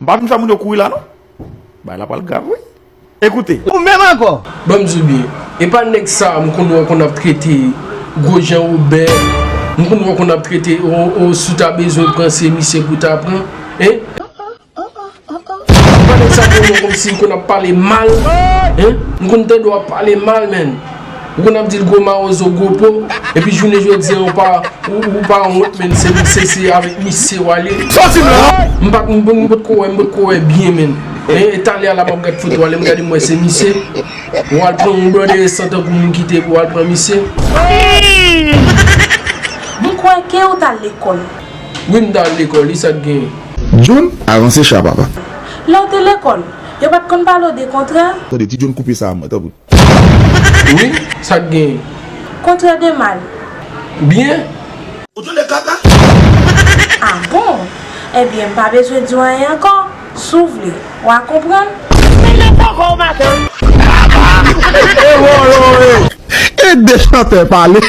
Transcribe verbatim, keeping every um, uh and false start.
M pa vin fè moun yo kouri la non. Bagay la pral grav wi. Ekoute. Ou menm ankò. Ban m di w byen, e pa nèg sa a m konn wè konn ap trete gwo jan Wobè, m konn wè konn ap trete o, o si w ta bezwen pran se misye pou w ta pran, en? Ou pa nèg sa konn wè kòmsi konn ap pale mal, en? M konn tande w ap pale mal, menn. Ou konn ap di l gwo mawozo, gwo po, epi jounen jodi a ou pa, ou, ou pa wont, menn, se, se, se avèk misye w ale. Sòti m la! M pa t, m, m potko wè, m potko wè byen, menn. En, e talè a la m ap gad foto a, lè m gade m wè se misye. Ou al pran yon brother resan tankou moun ki te pou al pran misye. M kwè ke ou t al lekòl. Wi, m t al lekòl, e sa k genyen? John, avanse cha papa. Lè w te lekòl, yo pa t konn pale w de kontra? Tande, ti John koupe sa a mwen, tanpri. Wi, sa k genyen? Kontra de mal. Byen. Ah bon? Ebyen, m pa bezwen di w anyen ankò. Si w vle, w a konprann. E de chantè pale.